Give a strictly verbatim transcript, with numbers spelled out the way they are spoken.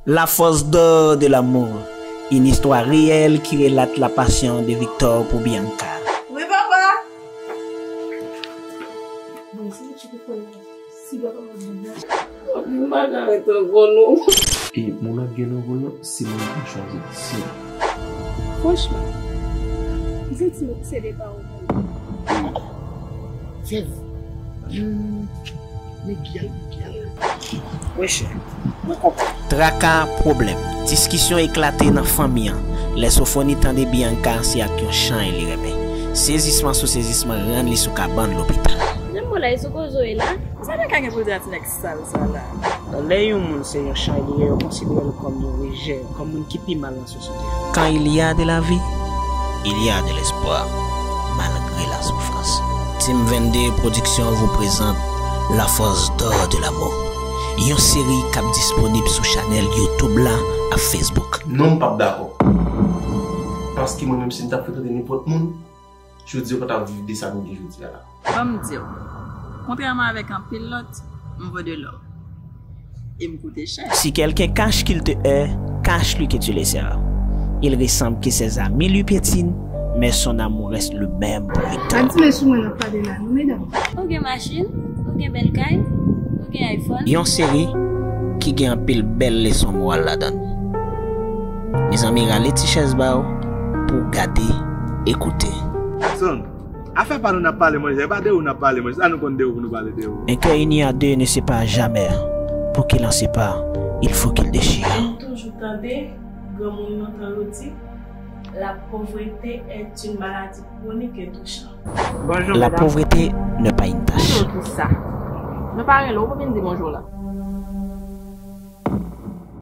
La force d'or de l'amour, une histoire réelle qui relate la passion de Victor pour Bianca. Wi, papa. Bon, se li ki pou fè si papa pa bon nan. M pa ka ret ankò non. E moun ap gen nan ròl lan, se moun ki chwazi l, se li. Franchman, m santi m obsede pa ou menm. Fèv. Hmm. Migyèl, Migyèl. Wi, chè. Mwen konprann. Traka, pwoblèm, diskisyon eklate nan fanmi an lè Sofoni tande Bianca se ak yon chay li renmen. Sezisman sou sezisman rann li sou kabann lopital. Menm mwen la, e sou kozo e la. Sa te ka gen pou di a ti nèg sal sa la. Lè yon moun se yon chay li ye, yo konsidere l kòm yon rejè, kòm moun ki pi mal nan sosyete a. Quand il y a de la vie, il y a de l'espoir, malgré la souffrance. Team vennde Production vous présente La force d'or de l'amour, yon seri k ap disponib sou chanèl YouTube la ak Facebook. Non, m p ap dakò. Paske mwen menm, si m t ap frekante nenpòt moun, jodi a, ou pa t ap viv de sa m gen jodi a la. Ban m di w, kontrèman avèk anpil lòt, m vo de lò. E m koute chè. Si quelqu'un cache qu'il te hait, cache-lui que tu le seras. Il ressemble que ses amis lui piétinent, mais son amour reste le même pour lui. Pa di mesye mwen nan pale la non, medam. Ou gen machin, ou gen bèl kay, ou gen iPhone. Yon seri ki gen anpil bèl leson moral ladan l. Mezanmi, rale ti chèz ba w pou w gade, ekoute. Jackson, afè pa nou n ap pale manje, e pa de ou n ap pale manje, sa nou konn de ou pou nou pale de ou. Un cœur uni à deux ne sépare jamais. Pour qu'il en sépare, il faut qu'il déchire. M toujou tande granmoun lontan yo di, la pauvreté est une maladie chronique et touchante. Bonjou, medam. La pauvreté n'est pas une tâche. Bonjou, kisa? Nou pa rele w pou vin di bonjou la.